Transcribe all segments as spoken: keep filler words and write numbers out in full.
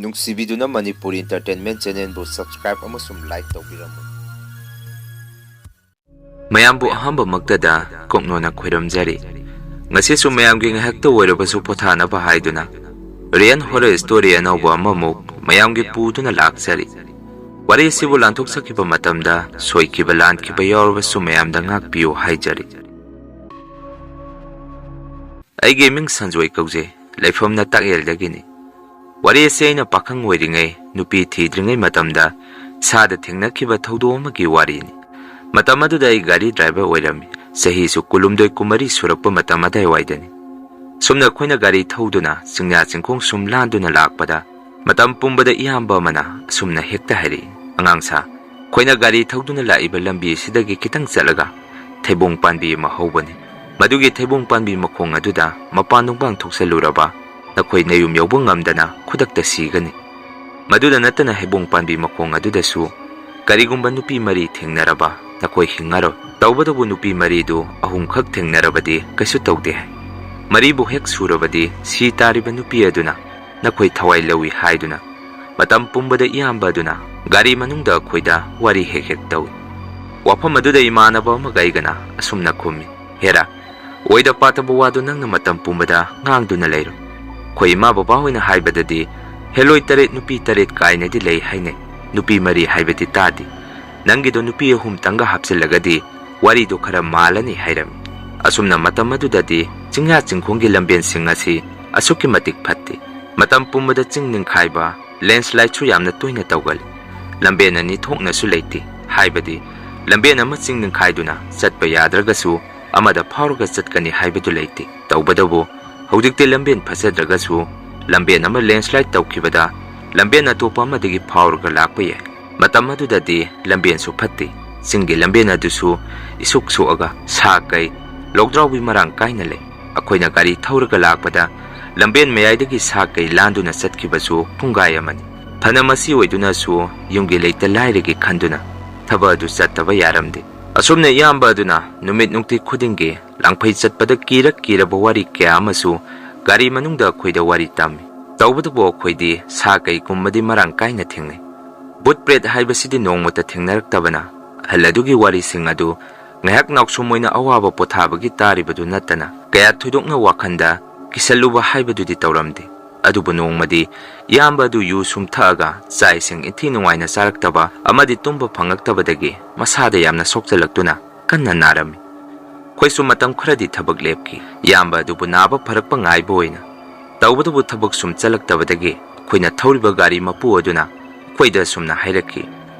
ꯅꯨꯡꯁꯤꯕꯤꯗꯨꯅ Manipuri Entertainment Channelꯕꯨ subscribe ꯑꯃꯁꯨꯡ like ꯇꯧꯕꯤꯔꯝꯃꯨ꯫ ꯃꯌꯥꯝꯕꯨ ꯑꯍꯥꯟꯕꯃꯛꯇꯗ ꯀꯣꯛꯅꯣꯟꯅ ꯈꯣꯏꯔꯝꯖꯔꯤ꯫ ꯉꯁꯤꯁꯨ ꯃꯌꯥꯝꯒꯤ ꯉꯥꯏꯍꯥꯛꯇ ꯑꯣꯏꯔꯕꯁꯨ ꯄꯣꯊꯥꯅꯕ ꯍꯥꯏꯗꯨꯅ Real Horror Story ꯑꯅꯧꯕ ꯑꯃꯃꯨꯛ ꯃꯌꯥꯝꯒꯤ ꯄꯨꯗꯨꯅ ꯂꯥꯛꯆꯔꯤ꯫ ꯋꯥꯔꯤ ꯑꯁꯤꯕꯨ ꯂꯥꯟꯊꯣꯛꯆꯈꯤꯕ ꯃꯇꯝꯗ ꯁꯣꯏꯈꯤꯕ ꯂꯥꯟꯈꯤꯕ ꯌꯥꯎꯔꯕꯁꯨ ꯃꯌꯥꯝꯗ ꯉꯥꯛꯄꯤꯌꯨ ꯍꯥꯏꯖꯔꯤ꯫ ꯑꯩꯒꯤ ꯃꯤꯡ ꯁꯟꯖꯣꯏ ꯀꯧꯖꯩ, ꯂꯩꯐꯝꯅ ꯇꯥꯛꯌꯦꯜꯗꯒꯤꯅꯤ꯫ ꯋꯥꯔꯤ ꯑꯁꯤ ꯑꯩꯅ ꯄꯥꯈꯪ ꯑꯣꯏꯔꯤꯉꯩ, ꯅꯨꯄꯤ ꯊꯤꯗ꯭ꯔꯤꯉꯩ ꯃꯇꯝꯗ ꯏꯁꯥꯗ ꯊꯦꯡꯅꯈꯤꯕ ꯊꯧꯗꯣꯛ ꯑꯃꯒꯤ ꯋꯥꯔꯤꯅꯤ꯫ ꯃꯇꯝ ꯑꯗꯨꯗ ꯑꯩ ꯒꯥꯔꯤ driver ꯑꯣꯏꯔꯝꯃꯤ꯫ ꯆꯍꯤꯁꯨ ꯀꯨꯟꯍꯨꯝꯗꯣꯏ ꯀꯨꯟꯃꯔꯤ ꯁꯨꯔꯛꯄ ꯃꯇꯝ ꯑꯗꯥꯏꯋꯥꯏꯗꯅꯤ꯫ ꯁꯨꯝꯅ ꯑꯩꯈꯣꯏꯅ ꯒꯥꯔꯤ ꯊꯧꯗꯨꯅ ꯆꯤꯡꯌꯥ ꯆꯤꯡꯈꯣꯡ ꯁꯨꯝ ꯂꯥꯟꯗꯨꯅ ꯂꯥꯛꯄꯗ, ꯃꯇꯝ ꯄꯨꯝꯕꯗ ꯏꯌꯥꯝꯕ ꯑꯃꯅ ꯑꯁꯨꯝꯅ ꯍꯦꯛꯇ ꯍꯥꯏꯔꯛꯏ, "ꯑꯉꯥꯡ ꯁꯥ, ꯑꯩꯈꯣꯏꯅ ꯒꯥꯔꯤ ꯊꯧꯗꯨꯅ ꯂꯥꯛꯏꯕ ꯂꯝꯕꯤ ꯑꯁꯤꯗꯒꯤ ꯈꯤꯇꯪ ꯆꯠꯂꯒ ꯊꯩꯕꯣꯡ ꯄꯥꯝꯕꯤ ꯑꯃ ꯍꯧꯕꯅꯤ꯫ ꯃꯗꯨꯒꯤ ꯊꯩꯕꯣꯡ ꯄꯥꯝꯕꯤ ꯃꯈꯣꯡ ꯑꯗꯨꯗ ꯃꯄꯥꯟ ꯅꯨꯡꯕꯥꯡ ꯊꯣꯛꯆꯜꯂꯨꯔꯕ ꯅꯈꯣꯏ ꯅꯌꯨꯝ ꯌꯧꯕ ꯉꯝꯗꯅ ꯈꯨꯗꯛꯇ ꯁꯤꯒꯅꯤ꯫ ꯃꯗꯨꯗ ꯅꯠꯇꯅ ꯍꯩꯕꯣꯡ ꯄꯥꯝꯕꯤ ꯃꯈꯣꯡ ꯑꯗꯨꯗꯁꯨ ꯀꯔꯤꯒꯨꯝꯕ ꯅꯨꯄꯤ ꯃꯔꯤ ꯊꯦꯡꯅꯔꯕ ꯅꯈꯣꯏ ꯍꯤꯡꯉꯔꯣꯏ꯫ ꯇꯧꯕꯇꯕꯨ ꯅꯨꯄꯤ ꯃꯔꯤꯗꯨ ꯑꯍꯨꯝꯈꯛ ꯊꯦꯡꯅꯔꯕꯗꯤ ꯀꯩꯁꯨ ꯇꯧꯗꯦ ꯍꯥꯏ꯫ ꯃꯔꯤꯕꯨ ꯍꯦꯛ ꯁꯨꯔꯕꯗꯤ ꯁꯤ ꯇꯥꯔꯤꯕ ꯅꯨꯄꯤ ꯑꯗꯨꯅ ꯅꯈꯣꯏ ꯊꯋꯥꯏ ꯂꯧꯏ ꯍꯥꯏꯗꯨꯅ ꯃꯇꯝ ꯄꯨꯝꯕꯗ ꯏꯌꯥꯝꯕ ꯑꯗꯨꯅ ꯒꯥꯔꯤ ꯃꯅꯨꯡꯗ ꯑꯩꯈꯣꯏꯗ ꯋꯥꯔꯤ ꯍꯦꯛ ꯍꯦꯛ ꯇꯧꯏ꯫ ꯋꯥꯐꯝ ꯑꯗꯨꯗ ꯏꯃꯥꯟꯅꯕ ꯑꯃꯒ ꯑꯩꯒꯅ ꯑꯁꯨꯝꯅ ꯈꯨꯝꯃꯤ, "ꯍꯦꯔꯥ, ꯑꯣꯏꯗ ꯄꯥꯗꯕ ꯋꯥꯗꯨ ꯅꯪꯅ ꯃꯇꯝ ꯄꯨꯝꯕꯗ ꯉꯥꯡꯗꯨꯅ ꯂꯩꯔꯣ꯫ ꯑꯩꯈꯣꯏ ꯏꯃꯥ ꯕꯕꯥ ꯍꯣꯏꯅ ꯍꯥꯏꯕꯗꯗꯤ ꯍꯦꯂꯣꯏ ꯇꯔꯦꯠ ꯅꯨꯄꯤ ꯇꯔꯦꯠ ꯀꯥꯏꯅꯗꯤ ꯂꯩ ꯍꯥꯏꯅꯩ, ꯅꯨꯄꯤ ꯃꯔꯤ ꯍꯥꯏꯕꯗꯤ ꯇꯥꯗꯦ꯫ ꯅꯪꯒꯤꯗꯣ ꯅꯨꯄꯤ ꯑꯍꯨꯝꯇꯪꯒ ꯍꯥꯞꯆꯤꯜꯂꯒꯗꯤ ꯋꯥꯔꯤꯗꯣ ꯈꯔ ꯃꯥꯜꯂꯅꯤ" ꯍꯥꯏꯔꯝꯃꯤ꯫ ꯑꯁꯨꯝꯅ ꯃꯇꯝ ꯑꯗꯨꯗꯗꯤ ꯆꯤꯡꯌꯥ ꯆꯤꯡꯈꯣꯡꯒꯤ ꯂꯝꯕꯦꯟꯁꯤꯡ ꯑꯁꯤ ꯑꯁꯨꯛꯀꯤ ꯃꯇꯤꯛ ꯐꯠꯇꯦ꯫ ꯃꯇꯝ ꯄꯨꯝꯕꯗ ꯆꯤꯡ ꯅꯤꯡꯈꯥꯏꯕ, landslideꯁꯨ ꯌꯥꯝꯅ ꯇꯣꯏꯅ ꯇꯧꯒꯜꯂꯤ꯫ ꯂꯝꯕꯦꯟ ꯑꯅꯤ ꯊꯣꯛꯅꯁꯨ ꯂꯩꯇꯦ, ꯍꯥꯏꯕꯗꯤ ꯂꯝꯕꯦꯟ ꯑꯃ ꯆꯤꯡ ꯅꯤꯡꯈꯥꯏꯗꯨꯅ ꯆꯠꯄ ꯌꯥꯗ꯭ꯔꯒꯁꯨ ꯑꯃꯗ ꯐꯥꯎꯔꯒ ꯆꯠꯀꯅꯤ ꯍꯥꯏꯕꯗꯨ ꯂꯩꯇꯦ꯫ ꯇꯧꯕꯇꯕꯨ ꯍꯧꯖꯤꯛꯇꯤ ꯂꯝꯕꯦꯟ ꯐꯖꯗ꯭ꯔꯒꯁꯨ ꯂꯝꯕꯦꯟ ꯑꯃ landslide ꯇꯧꯈꯤꯕꯗ ꯂꯝꯕꯦꯟ ꯑꯇꯣꯞꯄ ꯑꯃꯗꯒꯤ ꯐꯥꯎꯔꯒ ꯂꯥꯛꯄ ꯌꯥꯏ꯫ ꯃꯇꯝ ꯑꯗꯨꯗꯗꯤ ꯂꯝꯕꯦꯟꯁꯨ ꯐꯠꯇꯦ꯫ ꯆꯤꯡꯒꯤ ꯂꯝꯕꯦꯟ ꯑꯗꯨꯁꯨ ꯏꯁꯨꯛ ꯁꯣꯛꯑꯒ ꯁꯥ ꯀꯩ, ꯂꯣꯛꯗ꯭ꯔꯥꯎꯕꯤ ꯃꯔꯥꯡ ꯀꯥꯏꯅ ꯂꯩ꯫ ꯑꯩꯈꯣꯏꯅ ꯒꯥꯔꯤ ꯊꯧꯔꯒ ꯂꯥꯛꯄꯗ ꯂꯝꯕꯦꯟ ꯃꯌꯥꯏꯗꯒꯤ ꯁꯥ ꯀꯩ ꯂꯥꯟꯗꯨꯅ ꯆꯠꯈꯤꯕꯁꯨ ꯄꯨꯡꯒꯥꯏ ꯑꯃꯅꯤ꯫ ꯐꯅ ꯃꯁꯤ ꯑꯣꯏꯗꯨꯅꯁꯨ ꯌꯨꯝꯒꯤ ꯂꯩꯇ ꯂꯥꯏꯔꯒꯤ ꯈꯟꯗꯨꯅ ꯊꯕꯛ ꯑꯗꯨ ꯆꯠꯇꯕ ꯌꯥꯔꯝꯗꯦ꯫ ꯑꯁꯨꯝꯅ ꯏꯌꯥꯝꯕ ꯑꯗꯨꯅ ꯅꯨꯃꯤꯠ ꯅꯨꯡꯇꯤ ꯈꯨꯗꯤꯡꯒꯤ ꯂꯥꯡꯐꯩ ꯆꯠꯄꯗ ꯀꯤꯔ ꯀꯤꯔꯕ ꯋꯥꯔꯤ ꯀꯌꯥ ꯑꯃꯁꯨ ꯒꯥꯔꯤ ꯃꯅꯨꯡꯗ ꯑꯩꯈꯣꯏꯗ ꯋꯥꯔꯤ ꯇꯝꯃꯤ꯫ ꯇꯧꯕꯇꯕꯨ ꯑꯩꯈꯣꯏꯗꯤ ꯁꯥ ꯀꯩꯒꯨꯝꯕꯗꯤ ꯃꯔꯥꯡ ꯀꯥꯏꯅ ꯊꯦꯡꯅꯩ꯫ ꯚꯨꯠ ꯄ꯭ꯔꯦꯠ ꯍꯥꯏꯕꯁꯤꯗꯤ ꯅꯣꯡꯃꯇ ꯊꯦꯡꯅꯔꯛꯇꯕꯅ, ꯑꯍꯜ ꯑꯗꯨꯒꯤ ꯋꯥꯔꯤꯁꯤꯡ ꯑꯗꯨ ꯉꯥꯏꯍꯥꯛ ꯅꯥꯎꯁꯨꯝ ꯑꯣꯏꯅ ꯑꯋꯥꯕ ꯄꯣꯊꯥꯕꯒꯤ ꯇꯥꯔꯤꯕꯗꯨ ꯅꯠꯇꯅ ꯀꯌꯥ ꯊꯣꯏꯗꯣꯛꯅ ꯋꯥꯈꯜꯗ ꯀꯤꯁꯜꯂꯨꯕ ꯍꯥꯏꯕꯗꯨꯗꯤ ꯇꯧꯔꯝꯗꯦ꯫ ꯑꯗꯨꯕꯨ ꯅꯣꯡꯃꯗꯤ ꯏꯌꯥꯝꯕ ꯑꯗꯨ ꯌꯨ ꯁꯨꯝ ꯊꯛꯑꯒ ꯆꯥꯛ ꯏꯁꯤꯡ ꯏꯟꯊꯤ ꯅꯨꯡꯉꯥꯏꯅ ꯆꯥꯔꯛꯇꯕ ꯑꯃꯗꯤ ꯇꯨꯝꯕ ꯐꯪꯂꯛꯇꯕꯗꯒꯤ ꯃꯁꯥꯗ ꯌꯥꯝꯅ ꯁꯣꯛꯆꯜꯂꯛꯇꯨꯅ ꯀꯟꯅ ꯅꯥꯔꯝꯃꯤ꯫ ꯑꯩꯈꯣꯏꯁꯨ ꯃꯇꯝ ꯈꯔꯗꯤ ꯊꯕꯛ ꯂꯦꯞꯈꯤ꯫ ꯏꯌꯥꯝꯕ ꯑꯗꯨꯕꯨ ꯅꯥꯕ ꯐꯔꯛꯄ ꯉꯥꯏꯕ ꯑꯣꯏꯅ꯫ ꯇꯧꯕꯇꯕꯨ ꯊꯕꯛ ꯁꯨꯝ ꯆꯠꯂꯛꯇꯕꯗꯒꯤ ꯑꯩꯈꯣꯏꯅ ꯊꯧꯔꯤꯕ ꯒꯥꯔꯤ ꯃꯄꯨ ꯑꯗꯨꯅ ꯑꯩꯈꯣꯏꯗ ꯑꯁꯨꯝꯅ ꯍꯥꯏꯔꯛꯈꯤ,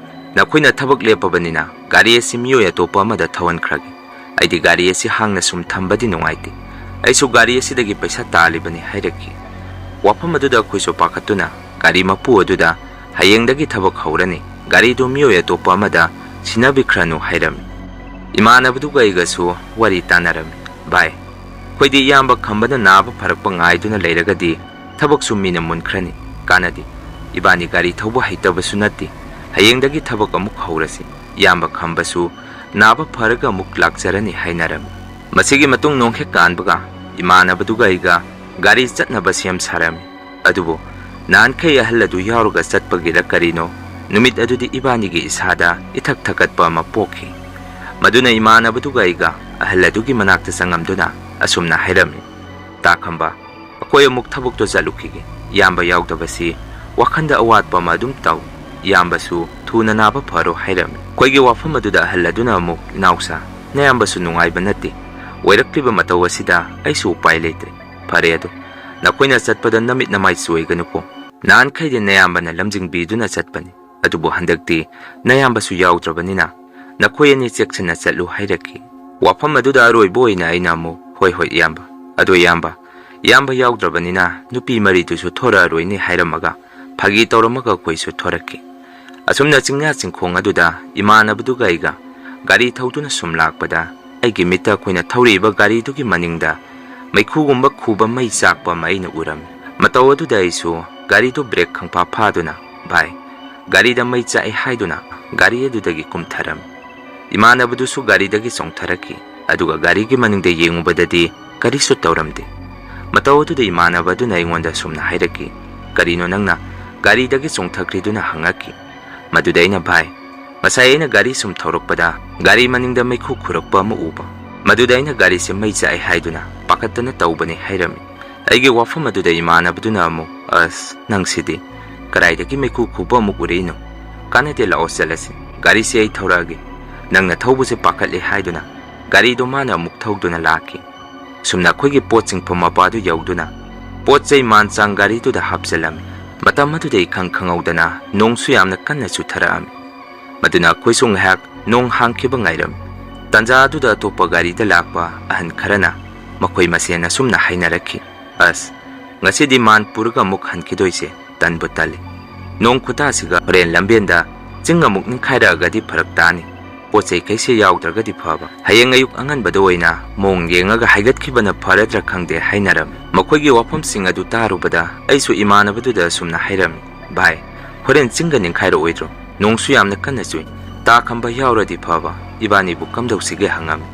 "ꯅꯈꯣꯏꯅ ꯊꯕꯛ ꯂꯦꯞꯄꯕꯅꯤꯅ ꯒꯥꯔꯤ ꯑꯁꯤ ꯃꯤꯑꯣꯏ ꯑꯇꯣꯞꯄ ꯑꯃꯗ ꯊꯧꯍꯟꯈ꯭ꯔꯒꯦ꯫ ꯑꯩꯗꯤ ꯒꯥꯔꯤ ꯑꯁꯤ ꯍꯥꯡꯅ ꯁꯨꯝ ꯊꯝꯕꯗꯤ ꯅꯨꯡꯉꯥꯏꯇꯦ꯫ ꯑꯩꯁꯨ ꯒꯥꯔꯤ ꯑꯁꯤꯗꯒꯤ ꯄꯩꯁꯥ ꯇꯥꯜꯂꯤꯕꯅꯤ" ꯍꯥꯏꯔꯛꯈꯤ꯫ ꯋꯥꯐꯝ ꯑꯗꯨꯗ ꯑꯩꯈꯣꯏꯁꯨ ꯄꯥꯈꯠꯇꯨꯅ ꯒꯥꯔꯤ ꯃꯄꯨ ꯑꯗꯨꯗ "ꯍꯌꯦꯡꯗꯒꯤ ꯊꯕꯛ ꯍꯧꯔꯅꯤ, ꯒꯥꯔꯤꯗꯨ ꯃꯤꯑꯣꯏ ꯑꯇꯣꯞꯄ ꯑꯃꯗ ꯁꯤꯟꯅꯕꯤꯈ꯭ꯔꯅꯨ" ꯍꯥꯏꯔꯝꯃꯤ꯫ ꯏꯃꯥꯟꯅꯕꯗꯨꯒ ꯑꯩꯒꯁꯨ ꯋꯥꯔꯤ ꯇꯥꯟꯅꯔꯝꯃꯤ꯫ "ꯚꯥꯏ, ꯑꯩꯈꯣꯏꯗꯤ ꯏꯌꯥꯝꯕ ꯈꯝꯕꯅ ꯅꯥꯕ ꯐꯔꯛꯄ ꯉꯥꯏꯗꯨꯅ ꯂꯩꯔꯒꯗꯤ ꯊꯕꯛꯁꯨ ꯃꯤꯅ ꯃꯨꯟꯈ꯭ꯔꯅꯤ, ꯀꯥꯟꯅꯗꯦ꯫ ꯏꯕꯥꯅꯤ ꯒꯥꯔꯤ ꯊꯧꯕ ꯍꯩꯇꯕꯁꯨ ꯅꯠꯇꯦ꯫ ꯍꯌꯦꯡꯗꯒꯤ ꯊꯕꯛ ꯑꯃꯨꯛ ꯍꯧꯔꯁꯤ꯫ ꯏꯌꯥꯝꯕ ꯈꯝꯕꯁꯨ ꯅꯥꯕ ꯐꯔꯒ ꯑꯃꯨꯛ ꯂꯥꯛꯆꯔꯅꯤ" ꯍꯥꯏꯅꯔꯝꯃꯤ꯫ ꯃꯁꯤꯒꯤ ꯃꯇꯨꯡ ꯅꯣꯡ ꯍꯦꯛ ꯀꯥꯟꯕꯒ ꯏꯃꯥꯟꯅꯕꯗꯨꯒ ꯑꯩꯒ ꯒꯥꯔꯤ ꯆꯠꯅꯕ ꯁꯦꯝ ꯁꯥꯔꯝꯃꯤ꯫ ꯑꯗꯨꯕꯨ ꯅꯍꯥꯟꯈꯩ ꯑꯍꯜ ꯑꯗꯨ ꯌꯥꯎꯔꯒ ꯆꯠꯄꯒꯤꯔ ꯀꯔꯤꯅꯣ, ꯅꯨꯃꯤꯠ ꯑꯗꯨꯗꯤ ꯏꯕꯥꯅꯤꯒꯤ ꯏꯁꯥꯗ ꯏꯊꯛ ꯊꯛꯀꯠꯄ ꯑꯃ ꯄꯣꯛꯈꯤ꯫ ꯃꯗꯨꯅ ꯏꯃꯥꯟꯅꯕꯗꯨꯒ ꯑꯩꯒ ꯑꯍꯜ ꯑꯗꯨꯒꯤ ꯃꯅꯥꯛꯇ ꯆꯪꯉꯝꯗꯨꯅ ꯑꯁꯨꯝꯅ ꯍꯥꯏꯔꯝꯃꯤ, "ꯇꯥ ꯈꯝꯕ, ꯑꯩꯈꯣꯏ ꯑꯃꯨꯛ ꯊꯕꯛꯇꯣ ꯆꯠꯂꯨꯈꯤꯒꯦ꯫ ꯏꯌꯥꯝꯕ ꯌꯥꯎꯗꯕꯁꯤ ꯋꯥꯈꯜꯗ ꯑꯋꯥꯠꯄ ꯑꯃ ꯑꯗꯨꯝ ꯇꯧ꯫ ꯏꯌꯥꯝꯕꯁꯨ ꯊꯨꯅ ꯅꯥꯕ ꯐꯔꯣ" ꯍꯥꯏꯔꯝꯃꯤ꯫ ꯑꯩꯈꯣꯏꯒꯤ ꯋꯥꯐꯝ ꯑꯗꯨꯗ ꯑꯍꯜ ꯑꯗꯨꯅ ꯑꯃꯨꯛ, "ꯏꯅꯥꯎꯁꯥ, ꯅꯌꯥꯝꯕꯁꯨ ꯅꯨꯡꯉꯥꯏꯕ ꯅꯠꯇꯦ꯫ ꯑꯣꯏꯔꯛꯂꯤꯕ ꯃꯇꯧ ꯑꯁꯤꯗ ꯑꯩꯁꯨ ꯎꯄꯥꯏ ꯂꯩꯇ꯭ꯔꯦ꯫ ꯐꯔꯦ ꯑꯗꯣ, ꯅꯈꯣꯏꯅ ꯆꯠꯄꯗ ꯅꯃꯤꯠ ꯅꯃꯥꯏ ꯆꯣꯏꯒꯅꯨꯀꯣ꯫ ꯅꯍꯥꯟꯈꯩꯗꯤ ꯅꯌꯥꯝꯕꯅ ꯂꯝꯖꯤꯡꯕꯤꯗꯨꯅ ꯆꯠꯄꯅꯤ꯫ ꯑꯗꯨꯕꯨ ꯍꯟꯗꯛꯇꯤ ꯅꯌꯥꯝꯕꯁꯨ ꯌꯥꯎꯗ꯭ꯔꯕꯅꯤꯅ ꯅꯈꯣꯏ ꯑꯅꯤ ꯆꯦꯛꯁꯤꯟꯅ ꯆꯠꯂꯨ" ꯍꯥꯏꯔꯛꯈꯤ꯫ ꯋꯥꯐꯝ ꯑꯗꯨꯗ ꯑꯔꯣꯏꯕ ꯑꯣꯏꯅ ꯑꯩꯅ ꯑꯃꯨꯛ, "ꯍꯣꯏ, ꯍꯣꯏ, ꯏꯌꯥꯝꯕ꯫ ꯑꯗꯣ ꯏꯌꯥꯝꯕ, ꯏꯌꯥꯝꯕ ꯌꯥꯎꯗ꯭ꯔꯕꯅꯤꯅ ꯅꯨꯄꯤ ꯃꯔꯤꯗꯨꯁꯨ ꯊꯣꯔꯛꯑꯔꯣꯏꯅꯦ" ꯍꯥꯏꯔꯝꯃꯒ ꯐꯥꯒꯤ ꯇꯧꯔꯝꯃꯒ ꯑꯩꯈꯣꯏꯁꯨ ꯊꯣꯔꯛꯈꯤ꯫ ꯑꯁꯨꯝꯅ ꯆꯤꯡꯌꯥ ꯆꯤꯡꯈꯣꯡ ꯑꯗꯨꯗ ꯏꯃꯥꯟꯅꯕꯗꯨꯒ ꯑꯩꯒ ꯒꯥꯔꯤ ꯊꯧꯗꯨꯅ ꯁꯨꯝ ꯂꯥꯛꯄꯗ ꯑꯩꯒꯤ ꯃꯤꯠꯇ ꯑꯩꯈꯣꯏꯅ ꯊꯧꯔꯤꯕ ꯒꯥꯔꯤꯗꯨꯒꯤ ꯃꯅꯤꯡꯗ ꯃꯩꯈꯨꯒꯨꯝꯕ ꯈꯨꯕ ꯃꯩ ꯆꯥꯛꯄ ꯑꯃ ꯑꯩꯅ ꯎꯔꯝꯃꯤ꯫ ꯃꯇꯧ ꯑꯗꯨꯗ ꯑꯩꯁꯨ ꯒꯥꯔꯤꯗꯨ ꯕ꯭ꯔꯦꯛ ꯈꯪꯐꯥ ꯐꯥꯗꯨꯅ, "ꯚꯥꯏ, ꯒꯥꯔꯤꯗ ꯃꯩ ꯆꯥꯛꯏ" ꯍꯥꯏꯗꯨꯅ ꯒꯥꯔꯤ ꯑꯗꯨꯗꯒꯤ ꯀꯨꯝꯊꯔꯝꯃꯤ꯫ ꯏꯃꯥꯟꯅꯕꯗꯨꯁꯨ ꯒꯥꯔꯤꯗꯒꯤ ꯆꯣꯡꯊꯔꯛꯈꯤ꯫ ꯑꯗꯨꯒ ꯒꯥꯔꯤꯒꯤ ꯃꯅꯤꯡꯗ ꯌꯦꯡꯉꯨꯕꯗꯗꯤ ꯀꯔꯤꯁꯨ ꯇꯧꯔꯝꯗꯦ꯫ ꯃꯇꯧ ꯑꯗꯨꯗ ꯏꯃꯥꯟꯅꯕ ꯑꯗꯨꯅ ꯑꯩꯉꯣꯟꯗ ꯁꯨꯝꯅ ꯍꯥꯏꯔꯛꯈꯤ, "ꯀꯔꯤꯅꯣ ꯅꯪꯅ ꯒꯥꯔꯤꯗꯒꯤ ꯆꯣꯡꯊꯈ꯭ꯔꯤꯗꯨꯅ?" ꯍꯪꯉꯛꯈꯤ꯫ ꯃꯗꯨꯗ ꯑꯩꯅ, "ꯚꯥꯏ, ꯉꯁꯥꯏ ꯑꯩꯅ ꯒꯥꯔꯤ ꯁꯨꯝ ꯊꯧꯔꯛꯄꯗ ꯒꯥꯔꯤ ꯃꯅꯤꯡꯗ ꯃꯩꯈꯨ ꯈꯨꯔꯛꯄ ꯑꯃ ꯎꯕ꯫ ꯃꯗꯨꯗ ꯑꯩꯅ ꯒꯥꯔꯤꯁꯦ ꯃꯩ ꯆꯥꯛꯑꯦ ꯍꯥꯏꯗꯨꯅ ꯄꯥꯈꯠꯇꯅ ꯇꯧꯕꯅꯤ" ꯍꯥꯏꯔꯝꯃꯤ꯫ ꯑꯩꯒꯤ ꯋꯥꯐꯝ ꯑꯗꯨꯗ ꯏꯃꯥꯟꯅꯕꯗꯨꯅ ꯑꯃꯨꯛ, "ꯑꯁ, ꯅꯪꯁꯤꯗꯤ ꯀꯗꯥꯏꯗꯒꯤ ꯃꯩꯈꯨ ꯈꯨꯕ ꯑꯃꯨꯛ ꯎꯔꯛꯏꯅꯣ? ꯀꯥꯟꯅꯗꯦ, ꯂꯥꯛꯑꯣ ꯆꯠꯂꯁꯤ꯫ ꯒꯥꯔꯤꯁꯦ ꯑꯩ ꯊꯧꯔꯛꯑꯒꯦ꯫ ꯅꯪꯅ ꯊꯧꯕꯁꯦ ꯄꯥꯈꯠꯂꯦ" ꯍꯥꯏꯗꯨꯅ ꯒꯥꯔꯤꯗꯣ ꯃꯥꯅ ꯑꯃꯨꯛ ꯊꯧꯗꯨꯅ ꯂꯥꯛꯈꯤ꯫ ꯁꯨꯝꯅ ꯑꯩꯈꯣꯏꯒꯤ ꯄꯣꯠ ꯆꯤꯡꯐꯝ ꯃꯄꯥꯗꯨ ꯌꯧꯗꯨꯅ ꯄꯣꯠ ꯆꯩ ꯃꯥꯟ ꯆꯥꯡ ꯒꯥꯔꯤꯗꯨꯗ ꯍꯥꯞꯆꯤꯜꯂꯝꯃꯤ꯫ ꯃꯇꯝ ꯑꯗꯨꯗ ꯏꯈꯪ ꯈꯪꯍꯧꯗꯅ ꯅꯣꯡꯁꯨ ꯌꯥꯝꯅ ꯀꯟꯅ ꯆꯨꯊꯔꯛꯑꯝꯃꯤ꯫ ꯃꯗꯨꯅ ꯑꯩꯈꯣꯏꯁꯨ ꯉꯥꯏꯍꯥꯛ ꯅꯣꯡ ꯍꯥꯡꯈꯤꯕ ꯉꯥꯏꯔꯝꯃꯤ꯫ ꯇꯥꯟꯖꯥ ꯑꯗꯨꯗ ꯑꯇꯣꯞꯄ ꯒꯥꯔꯤꯗ ꯂꯥꯛꯄ ꯑꯍꯟ ꯈꯔꯅ ꯃꯈꯣꯏ ꯃꯁꯦꯟ ꯑꯁꯨꯝꯅ ꯍꯥꯏꯅꯔꯛꯈꯤ, "ꯑꯁ, ꯉꯁꯤꯗꯤ ꯃꯥꯟ ꯄꯨꯔꯒ ꯑꯃꯨꯛ ꯍꯟꯈꯤꯗꯣꯏꯁꯦ ꯇꯟꯕꯨ ꯇꯜꯂꯤ꯫ ꯅꯣꯡ ꯈꯨꯇꯥꯁꯤꯒ ꯍꯣꯔꯦꯟ ꯂꯝꯕꯦꯟꯗ ꯆꯤꯡ ꯑꯃꯨꯛ ꯅꯤꯡꯈꯥꯏꯔꯛꯑꯒꯗꯤ ꯐꯔꯛ ꯇꯥꯅꯤ꯫ ꯄꯣꯠ ꯆꯩ ꯀꯩꯁꯦ ꯌꯥꯎꯗ꯭ꯔꯒꯗꯤ ꯐꯕ꯫ ꯍꯌꯦꯡ ꯑꯌꯨꯛ ꯑꯉꯟꯕꯗ ꯑꯣꯏꯅ ꯃꯑꯣꯡ ꯌꯦꯡꯉꯒ ꯍꯥꯏꯒꯠꯈꯤꯕꯅ ꯐꯔꯗ꯭ꯔꯥ ꯈꯪꯗꯦ" ꯍꯥꯏꯅꯔꯝꯃꯤ꯫ ꯃꯈꯣꯏꯒꯤ ꯋꯥꯐꯝꯁꯤꯡ ꯑꯗꯨ ꯇꯥꯔꯨꯕꯗ ꯑꯩꯁꯨ ꯏꯃꯥꯟꯅꯕꯗꯨꯗ ꯑꯁꯨꯝꯅ ꯍꯥꯏꯔꯝꯃꯤ, "ꯚꯥꯏ, ꯍꯣꯔꯦꯟ ꯆꯤꯡꯒ ꯅꯤꯡꯈꯥꯏꯔꯛꯑꯣꯏꯗ꯭ꯔꯣ? ꯅꯣꯡꯁꯨ ꯌꯥꯝꯅ ꯀꯟꯅ ꯆꯨꯏ꯫ ꯇꯥ ꯈꯝꯕ ꯌꯥꯎꯔꯗꯤ ꯐꯕ, ꯏꯕꯥꯅꯤꯕꯨ ꯀꯝꯗꯧꯁꯤꯒꯦ?" ꯍꯪꯉꯝꯃꯤ꯫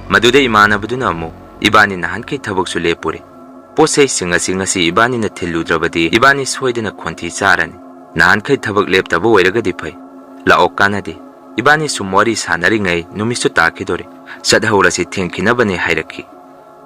ꯃꯗꯨꯗ ꯏꯃꯥꯟꯅꯕꯗꯨꯅ ꯑꯃꯨꯛ, "ꯏꯕꯥꯅꯤ ꯅꯍꯥꯟꯈꯩ ꯊꯕꯛꯁꯨ ꯂꯦꯞꯄꯨꯔꯦ꯫ ꯄꯣꯠ ꯆꯩꯁꯤꯡ ꯑꯁꯤ ꯉꯁꯤ ꯏꯕꯥꯅꯤꯅ ꯊꯤꯜꯂꯨꯗ꯭ꯔꯕꯗꯤ ꯏꯕꯥꯅꯤ ꯁꯣꯏꯗꯅ ꯈꯣꯟꯊꯤ ꯆꯥꯔꯅꯤ꯫ ꯅꯍꯥꯟꯈꯩ ꯊꯕꯛ ꯂꯦꯞꯇꯕ ꯑꯣꯏꯔꯒꯗꯤ ꯐꯩ꯫ ꯂꯥꯛꯑꯣ, ꯀꯥꯟꯅꯗꯦ꯫ ꯏꯕꯥꯅꯤ ꯁꯨꯝ ꯋꯥꯔꯤ ꯁꯥꯟꯅꯔꯤꯉꯩ ꯅꯨꯃꯤꯠꯁꯨ ꯇꯥꯈꯤꯗꯣꯔꯦ꯫ ꯆꯠꯍꯧꯔꯁꯤ, ꯊꯦꯡꯈꯤꯅꯕꯅꯦ" ꯍꯥꯏꯔꯛꯈꯤ꯫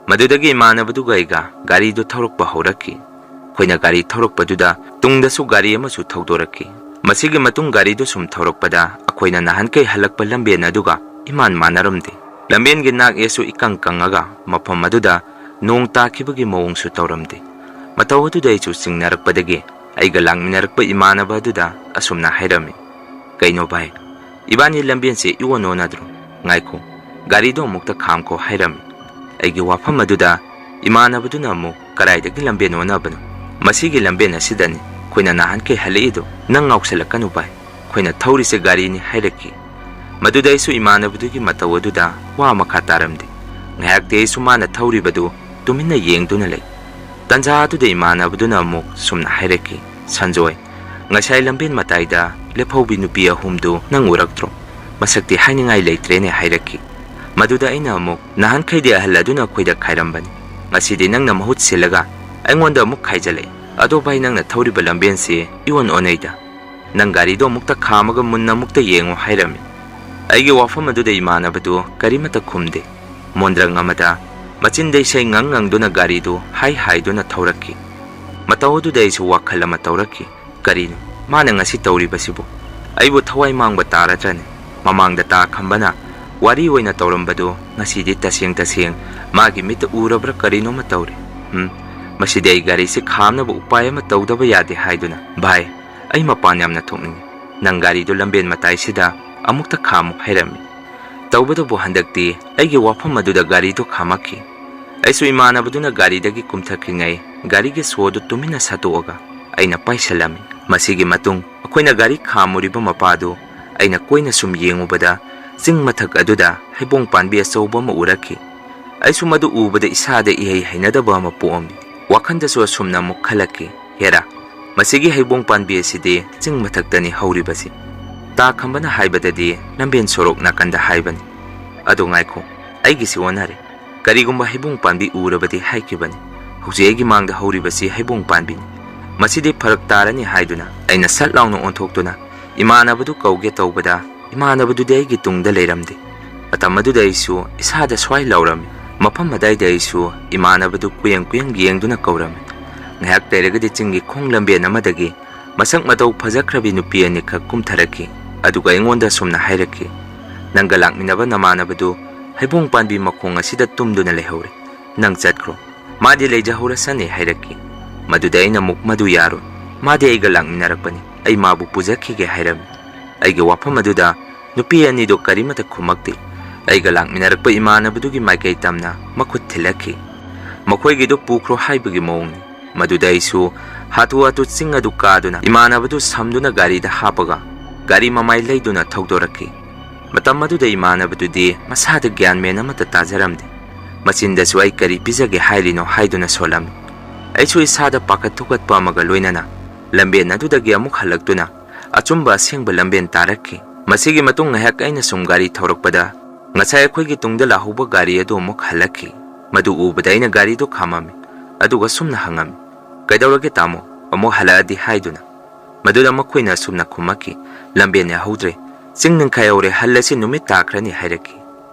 ꯃꯗꯨꯗꯒꯤ ꯏꯃꯥꯟꯅꯕꯗꯨꯒ ꯑꯩꯒ ꯒꯥꯔꯤꯗꯨ ꯊꯧꯔꯛꯄ ꯍꯧꯔꯛꯈꯤ꯫ ꯑꯩꯈꯣꯏꯅ ꯒꯥꯔꯤ ꯊꯧꯔꯛꯄꯗꯨꯗ ꯇꯨꯡꯗꯁꯨ ꯒꯥꯔꯤ ꯑꯃꯁꯨ ꯊꯧꯗꯣꯔꯛꯈꯤ꯫ ꯃꯁꯤꯒꯤ ꯃꯇꯨꯡ ꯒꯥꯔꯤꯗꯨ ꯁꯨꯝ ꯊꯧꯔꯛꯄꯗ ꯑꯩꯈꯣꯏꯅ ꯅꯍꯥꯟꯈꯩ ꯍꯜꯂꯛꯄ ꯂꯝꯕꯦꯟ ꯑꯗꯨꯒ ꯏꯃꯥꯟ ꯃꯥꯟꯅꯔꯝꯗꯦ꯫ ꯂꯝꯕꯦꯟꯒꯤ ꯅꯥꯛ ꯌꯦꯠꯁꯨ ꯏꯀꯪ ꯀꯪꯉꯒ ꯃꯐꯝ ꯑꯗꯨꯗ ꯅꯣꯡ ꯇꯥꯈꯤꯕꯒꯤ ꯃꯑꯣꯡꯁꯨ ꯇꯧꯔꯝꯗꯦ꯫ ꯃꯇꯧ ꯑꯗꯨꯗ ꯑꯩꯁꯨ ꯆꯤꯡꯅꯔꯛꯄꯗꯒꯤ ꯑꯩꯒ ꯂꯥꯛꯃꯤꯟꯅꯔꯛꯄ ꯏꯃꯥꯟꯅꯕ ꯑꯗꯨꯗ ꯑꯁꯨꯝꯅ ꯍꯥꯏꯔꯝꯃꯤ, "ꯀꯩꯅꯣ ꯚꯥꯏ, ꯏꯕꯥꯅꯤ ꯂꯝꯕꯦꯟꯁꯦ ꯏꯑꯣꯟ ꯑꯣꯟꯅꯗ꯭ꯔꯣ? ꯉꯥꯏꯈꯣ, ꯒꯥꯔꯤꯗꯣ ꯑꯃꯨꯛꯇ ꯈꯥꯝꯈꯣ" ꯍꯥꯏꯔꯝꯃꯤ꯫ ꯑꯩꯒꯤ ꯋꯥꯐꯝ ꯑꯗꯨꯗ ꯏꯃꯥꯟꯅꯕꯗꯨꯅ ꯑꯃꯨꯛ, "ꯀꯗꯥꯏꯗꯒꯤ ꯂꯝꯕꯦꯟ ꯑꯣꯟꯅꯕꯅꯣ? ꯃꯁꯤꯒꯤ ꯂꯝꯕꯦꯟ ꯑꯁꯤꯗꯅꯤ ꯑꯩꯈꯣꯏꯅ ꯅꯍꯥꯟꯈꯩ ꯍꯜꯂꯛꯏꯗꯣ꯫ ꯅꯪ ꯉꯥꯎꯁꯜꯂꯛꯀꯅꯨ ꯚꯥꯏ, ꯑꯩꯈꯣꯏꯅ ꯊꯧꯔꯤꯁꯦ ꯒꯥꯔꯤꯅꯤ" ꯍꯥꯏꯔꯛꯈꯤ꯫ ꯃꯗꯨꯗ ꯑꯩꯁꯨ ꯏꯃꯥꯟꯅꯕꯗꯨꯒꯤ ꯃꯇꯧ ꯑꯗꯨꯗ ꯋꯥ ꯃꯈꯥ ꯇꯥꯔꯝꯗꯦ꯫ ꯉꯥꯏꯍꯥꯛꯇꯤ ꯑꯩꯁꯨ ꯃꯥꯅ ꯊꯧꯔꯤꯕꯗꯨ ꯇꯨꯃꯤꯟꯅ ꯌꯦꯡꯗꯨꯅ ꯂꯩ꯫ ꯇꯟꯖꯥ ꯑꯗꯨꯗ ꯏꯃꯥꯟꯅꯕꯗꯨꯅ ꯑꯃꯨꯛ ꯁꯨꯝꯅ ꯍꯥꯏꯔꯛꯈꯤ, "ꯁꯟꯖꯣꯏ, ꯉꯁꯥꯏ ꯂꯝꯕꯦꯟ ꯃꯇꯥꯏꯗ ꯂꯦꯞꯍꯧꯕꯤ ꯅꯨꯄꯤ ꯑꯍꯨꯝꯗꯨ ꯅꯪ ꯎꯔꯛꯇ꯭ꯔꯣ? ꯃꯁꯛꯇꯤ ꯍꯥꯏꯅꯤꯡꯉꯥꯏ ꯂꯩꯇ꯭ꯔꯦꯅꯦ" ꯍꯥꯏꯔꯛꯈꯤ꯫ ꯃꯗꯨꯗ ꯑꯩꯅ ꯑꯃꯨꯛ, "ꯅꯍꯥꯟꯈꯩꯗꯤ ꯑꯍꯜ ꯑꯗꯨꯅ ꯑꯩꯈꯣꯏꯗ ꯈꯥꯏꯔꯝꯕꯅꯤ, ꯉꯁꯤꯗꯤ ꯅꯪꯅ ꯃꯍꯨꯠ ꯁꯤꯜꯂꯒ ꯑꯩꯉꯣꯟꯗ ꯑꯃꯨꯛ ꯈꯥꯏꯖꯜꯂꯛꯑꯦ꯫ ꯑꯗꯣ ꯚꯥꯏ, ꯅꯪꯅ ꯊꯧꯔꯤꯕ ꯂꯝꯕꯦꯟꯁꯤ ꯏꯑꯣꯟ ꯑꯣꯟꯅꯩꯗ꯫ ꯅꯪ ꯒꯥꯔꯤꯗꯣ ꯑꯃꯨꯛꯇ ꯈꯥꯝꯃꯒ ꯃꯨꯟꯅ ꯑꯃꯨꯛꯇ ꯌꯦꯡꯉꯨ ꯍꯥꯏꯔꯝꯃꯤ꯫ ꯑꯩꯒꯤ ꯋꯥꯐꯝ ꯑꯗꯨꯗ ꯏꯃꯥꯟꯅꯕꯗꯨ ꯀꯔꯤꯃꯠꯇ ꯈꯨꯝꯗꯦ꯫ ꯃꯣꯟꯗ꯭ꯔꯪ ꯑꯃꯗ ꯃꯆꯤꯟꯗ ꯏꯁꯩ ꯉꯪ ꯉꯪꯗꯨꯅ ꯒꯥꯔꯤꯗꯨ ꯍꯥꯏ ꯍꯥꯏꯗꯨꯅ ꯊꯧꯔꯛꯈꯤ꯫ ꯃꯇꯧ ꯑꯗꯨꯗ ꯑꯩꯁꯨ ꯋꯥꯈꯜ ꯑꯃ ꯇꯧꯔꯛꯈꯤ꯫ ꯀꯔꯤꯅꯣ ꯃꯥꯅ ꯉꯁꯤ ꯇꯧꯔꯤꯕꯁꯤꯕꯨ? ꯑꯩꯕꯨ ꯊꯋꯥꯏ ꯃꯥꯡꯕ ꯇꯥꯔꯗ꯭ꯔꯅꯦ? ꯃꯃꯥꯡꯗ ꯇꯥ ꯈꯝꯕꯅ ꯋꯥꯔꯤ ꯑꯣꯏꯅ ꯇꯧꯔꯝꯕꯗꯨ ꯉꯁꯤꯗꯤ ꯇꯁꯦꯡ ꯇꯁꯦꯡ ꯃꯥꯒꯤ ꯃꯤꯠꯇ ꯎꯔꯕ꯭ꯔꯥ ꯀꯔꯤꯅꯣꯃ ꯇꯧꯔꯦ꯫ ꯎꯝ, ꯃꯁꯤꯗꯤ ꯑꯩ ꯒꯥꯔꯤꯁꯤ ꯈꯥꯝꯅꯕ ꯎꯄꯥꯏ ꯑꯃ ꯇꯧꯗꯕ ꯌꯥꯗꯦ ꯍꯥꯏꯗꯨꯅ꯫ ꯚꯥꯏ, ꯑꯩ ꯃꯄꯥꯟ ꯌꯥꯝꯅ ꯊꯣꯛꯅꯤꯡꯉꯤ꯫ ꯅꯪ ꯒꯥꯔꯤꯗꯨ ꯂꯝꯕꯦꯟ ꯃꯇꯥꯏꯁꯤꯗ ꯑꯃꯨꯛꯇ ꯈꯥꯝꯃꯨ ꯍꯥꯏꯔꯝꯃꯤ꯫ ꯇꯧꯕꯇꯕꯨ ꯍꯟꯗꯛꯇꯤ ꯑꯩꯒꯤ ꯋꯥꯐꯝ ꯑꯗꯨꯗ ꯒꯥꯔꯤꯗꯨ ꯈꯥꯝꯃꯛꯈꯤ꯫ ꯑꯩꯁꯨ ꯏꯃꯥꯟꯅꯕꯗꯨꯅ ꯒꯥꯔꯤꯗꯒꯤ ꯀꯨꯝꯊꯈ꯭ꯔꯤꯉꯩ ꯒꯥꯔꯤꯒꯤ ꯁꯣꯗꯨ ꯇꯨꯃꯤꯟꯅ ꯁꯠꯇꯣꯛꯑꯒ ꯑꯩꯅ ꯄꯥꯏꯁꯜꯂꯝꯃꯤ꯫ ꯃꯁꯤꯒꯤ ꯃꯇꯨꯡ ꯑꯩꯈꯣꯏꯅ ꯒꯥꯔꯤ ꯈꯥꯝꯃꯨꯔꯤꯕ ꯃꯄꯥꯗꯨ ꯑꯩꯅ ꯀꯣꯏꯅ ꯁꯨꯝ ꯌꯦꯡꯉꯨꯕꯗ ꯆꯤꯡ ꯃꯊꯛ ꯑꯗꯨꯗ ꯍꯩꯕꯣꯡ ꯄꯥꯟꯕꯤ ꯑꯆꯧꯕ ꯑꯃ ꯎꯔꯛꯈꯤ꯫ ꯑꯩꯁꯨ ꯃꯗꯨ ꯎꯕꯗ ꯏꯁꯥꯗ ꯏꯍꯩ ꯍꯩꯅꯗꯕ ꯑꯃ ꯄꯣꯛꯑꯝꯃꯤ꯫ ꯋꯥꯈꯜꯗꯁꯨ ꯑꯁꯨꯝꯅ ꯑꯃꯨꯛ ꯈꯜꯂꯛꯈꯤ, ꯍꯦꯔꯥ, ꯃꯁꯤꯒꯤ ꯍꯩꯕꯣꯡ ꯄꯥꯟꯕꯤ ꯑꯁꯤꯗꯤ ꯆꯤꯡ ꯃꯊꯛꯇꯅꯤ ꯍꯧꯔꯤꯕꯁꯤ꯫ ꯇꯥ ꯈꯝꯕꯅ ꯍꯥꯏꯕꯗꯗꯤ ꯂꯝꯕꯦꯟ ꯁꯣꯔꯣꯛ ꯅꯥꯀꯟꯗ ꯍꯥꯏꯕꯅꯤ꯫ ꯑꯗꯣ ꯉꯥꯏꯈꯣ, ꯑꯩꯒꯤꯁꯤ ꯑꯣꯟꯅꯔꯦ꯫ ꯀꯔꯤꯒꯨꯝꯕ ꯍꯩꯕꯣꯡ ꯄꯥꯟꯕꯤ ꯎꯔꯕꯗꯤ ꯍꯥꯏꯈꯤꯕꯅꯤ꯫ ꯍꯧꯖꯤꯛ ꯑꯩꯒꯤ ꯃꯥꯡꯗ ꯍꯧꯔꯤꯕꯁꯤ ꯍꯩꯕꯣꯡ ꯄꯥꯟꯕꯤꯅꯤ꯫ ꯃꯁꯤꯗꯤ ꯐꯔꯛ ꯇꯥꯔꯅꯤ ꯍꯥꯏꯗꯨꯅ ꯑꯩꯅ ꯁꯠ ꯂꯥꯎꯅ ꯑꯣꯟꯊꯣꯛꯇꯨꯅ ꯏꯃꯥꯟꯅꯕꯗꯨ ꯀꯧꯒꯦ ꯇꯧꯕꯗ ꯏꯃꯥꯟꯅꯕꯗꯨꯗꯤ ꯑꯩꯒꯤ ꯇꯨꯡꯗ ꯂꯩꯔꯝꯗꯦ꯫ ꯃꯇꯝ ꯑꯗꯨꯗ ꯑꯩꯁꯨ ꯏꯁꯥꯗ ꯁ꯭ꯋꯥꯏ ꯂꯥꯎꯔꯝꯃꯤ꯫ ꯃꯐꯝ ꯑꯗꯥꯏꯗ ꯑꯩꯁꯨ ꯏꯃꯥꯟꯅꯕꯗꯨ ꯀꯨꯌꯪ ꯀꯨꯌꯪ ꯌꯦꯡꯗꯨꯅ ꯀꯧꯔꯝꯃꯤ꯫ ꯉꯥꯏꯍꯥꯛ ꯂꯩꯔꯒꯗꯤ ꯆꯤꯡꯒꯤ ꯈꯣꯡ ꯂꯝꯕꯦꯟ ꯑꯃꯗꯒꯤ ꯃꯁꯛ ꯃꯇꯧ ꯐꯖꯈ꯭ꯔꯕꯤ ꯅꯨꯄꯤ ꯑꯅꯤꯈꯛ ꯀꯨꯝꯊꯔꯛꯈꯤ꯫ ꯑꯗꯨꯒ ꯑꯩꯉꯣꯟꯗ ꯑꯁꯨꯝꯅ ꯍꯥꯏꯔꯛꯈꯤ, "ꯅꯪꯒ ꯂꯥꯛꯃꯤꯟꯅꯕ ꯅꯃꯥꯟꯅꯕꯗꯨ ꯍꯩꯕꯣꯡ ꯄꯥꯟꯕꯤ ꯃꯈꯣꯡ ꯑꯁꯤꯗ ꯇꯨꯝꯗꯨꯅ ꯂꯩꯍꯧꯔꯦ꯫ ꯅꯪ ꯆꯠꯈ꯭ꯔꯣ꯫ ꯃꯥꯗꯤ ꯂꯩꯖꯍꯧꯔꯁꯅꯤ" ꯍꯥꯏꯔꯛꯈꯤ꯫ ꯃꯗꯨꯗ ꯑꯩꯅ ꯑꯃꯨꯛ, "ꯃꯗꯨ ꯌꯥꯔꯣꯏ꯫ ꯃꯥꯗꯤ ꯑꯩꯒ ꯂꯥꯛꯃꯤꯟꯅꯔꯛꯄꯅꯤ꯫ ꯑꯩ ꯃꯥꯕꯨ ꯄꯨꯖꯈꯤꯒꯦ" ꯍꯥꯏꯔꯝꯃꯤ꯫ ꯑꯩꯒꯤ ꯋꯥꯐꯝ ꯑꯗꯨꯗ ꯅꯨꯄꯤ ꯑꯅꯤꯗꯨ ꯀꯔꯤꯃꯠꯇ ꯈꯨꯝꯃꯛꯇꯦ꯫ ꯑꯩꯒ ꯂꯥꯛꯃꯤꯟꯅꯔꯛꯄ ꯏꯃꯥꯟꯅꯕꯗꯨꯒꯤ ꯃꯥꯏꯀꯩ ꯇꯝꯅ ꯃꯈꯨꯠ ꯊꯤꯜꯂꯛꯈꯤ꯫ ꯃꯈꯣꯏꯒꯤꯗꯨ ꯄꯨꯈ꯭ꯔꯣ ꯍꯥꯏꯕꯒꯤ ꯃꯑꯣꯡꯅꯤ꯫ ꯃꯗꯨꯗ ꯑꯩꯁꯨ ꯍꯥꯊꯨ ꯍꯥꯊꯨ ꯆꯤꯡ ꯑꯗꯨ ꯀꯥꯗꯨꯅ ꯏꯃꯥꯟꯅꯕꯗꯨ ꯁꯝꯗꯨꯅ ꯒꯥꯔꯤꯗ ꯍꯥꯞꯄꯒ ꯒꯥꯔꯤ ꯃꯃꯥꯏ ꯂꯩꯗꯨꯅ ꯊꯧꯗꯣꯔꯛꯈꯤ꯫ ꯃꯇꯝ ꯑꯗꯨꯗ ꯏꯃꯥꯟꯅꯕꯗꯨꯗꯤ ꯃꯁꯥꯗ ꯒ꯭ꯌꯥꯟ ꯃꯦꯟ ꯑꯃꯠꯇ ꯇꯥꯖꯔꯝꯗꯦ꯫ ꯃꯆꯤꯟꯗꯁꯨ "ꯑꯩ ꯀꯔꯤ ꯄꯤꯖꯒꯦ ꯍꯥꯏꯔꯤꯅꯣ?" ꯍꯥꯏꯗꯨꯅ ꯁꯣꯜꯂꯝꯃꯤ꯫ ꯑꯩꯁꯨ ꯏꯁꯥꯗ ꯄꯥꯈꯠ ꯊꯨꯀꯠꯄ ꯑꯃꯒ ꯂꯣꯏꯅꯅ ꯂꯝꯕꯦꯟ ꯑꯗꯨꯗꯒꯤ ꯑꯃꯨꯛ ꯍꯜꯂꯛꯇꯨꯅ ꯑꯆꯨꯝꯕ ꯑꯁꯦꯡꯕ ꯂꯝꯕꯦꯟ ꯇꯥꯔꯛꯈꯤ꯫ ꯃꯁꯤꯒꯤ ꯃꯇꯨꯡ ꯉꯥꯏꯍꯥꯛ ꯑꯩꯅ ꯁꯨꯝ ꯒꯥꯔꯤ ꯊꯧꯔꯛꯄꯗ ꯉꯁꯥꯏ ꯑꯩꯈꯣꯏꯒꯤ ꯇꯨꯡꯗ ꯂꯥꯛꯍꯧꯕ ꯒꯥꯔꯤ ꯑꯗꯨ ꯑꯃꯨꯛ ꯍꯜꯂꯛꯈꯤ꯫ ꯃꯗꯨ ꯎꯕꯗ ꯑꯩꯅ ꯒꯥꯔꯤꯗꯨ ꯈꯥꯝꯃꯝꯃꯤ, ꯑꯗꯨꯒ ꯁꯨꯝꯅ ꯍꯪꯉꯝꯃꯤ, "ꯀꯩꯗꯧꯔꯒꯦ ꯇꯥꯃꯣ? ꯑꯃꯨꯛ ꯍꯜꯂꯛꯑꯗꯤ?" ꯍꯥꯏꯗꯨꯅ꯫ ꯃꯗꯨꯗ ꯃꯈꯣꯏꯅ ꯑꯁꯨꯝꯅ ꯈꯨꯝꯃꯛꯈꯤ, "ꯂꯝꯕꯦꯟ ꯌꯥꯍꯧꯗ꯭ꯔꯦ, ꯆꯤꯡ ꯅꯤꯡꯈꯥꯏꯍꯧꯔꯦ, ꯍꯜꯂꯁꯤ, ꯅꯨꯃꯤꯠ ꯇꯥꯈ꯭ꯔꯅꯤ" ꯍꯥꯏꯔꯛꯈꯤ꯫